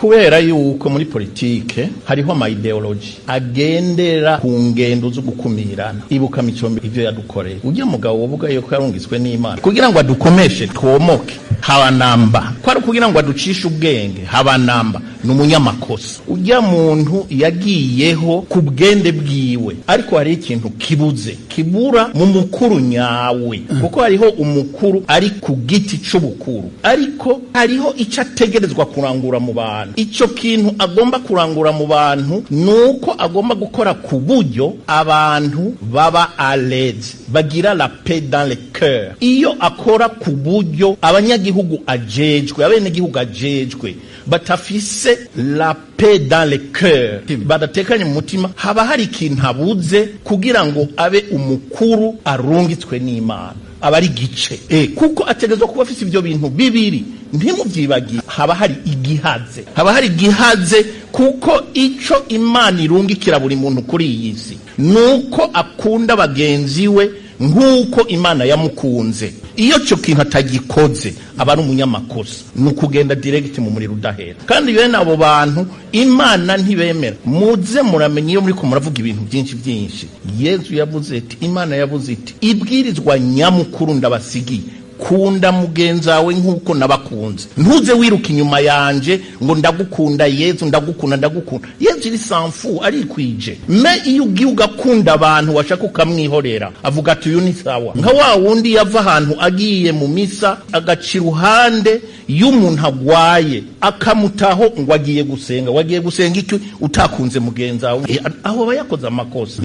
Kubera yuko muri politike hariho ama idéologies agendera ku ngendo zo gukumirana. Ibuka Micombero, ivyo yadukoreye. Ujya mugabo wovuga yuko yarungitswe n'Imana kugira ngo adukomeshe twomoke, haba namba kwari kugira ngo aducishe ubwenge, haba namba. Ni umunyamakosa ujya muntu yagiyeho ku bwende bwiwe, ariko hari ikintu kibuze, kibura mu mukuru nyawe, kuko hariho umukuru ari ku giti c'ubukuru, ariko hariho icyo ategerezwa kurangura mu bantu. Icyo kintu agomba kurangura mu bantu ni uko agomba gukora ku buryo abantu baba à l'aise, bagira la paix dans le cœur. Iyo akora ku buryo abanyagihugu ajejwe, abenegihugu ajejwe, batafise la paix dans le cœur, badatekanye mu mutima, haba hari ikintu abuze kugira ngo abe umukuru arungitswe n'Imana. Aba ari gice, kuko ategerezwa kuba afise ivyo bintu bibiri. Ntimuvyibagiye, haba hari igihaze, haba hari igihaze, kuko ico Imana irungikira buri muntu kuri iyi si nuko akunda bagenzi we nk'uko Imana yamukunze. Iyo cyo kintu atagikoze, aba ari umunyamakosa, ni ukugenda direct mu muriro udahera. Kandi bene abo bantu Imana ntibemera. Muze muramenya, iyo muriko muravuga ibintu byinshi byinshi, Yezu yavuze ati, Imana yavuze iti: "Ibwirizwa nyamukuru ndabasigiye, kunda mugenzi wawe nk'uko nabakunze." Ntuze wiruka inyuma yanje ngo ndagukunda Yezu, ndagukunda, ndagukunda Yezu. Iri sanfu arikwije. Mais iyo ugiye ugakunda abantu, washaka ukamwihorera, avuga ati: "Uyu ni sawa." Nka wa wundi yava ahantu agiye mu misa, agaca iruhande y'umuntu agwaye, akamutaho ngo agiye gusenga. Wagiye gusenga iki utakunze mugenzi wawe? Aho aba yakoze amakosa.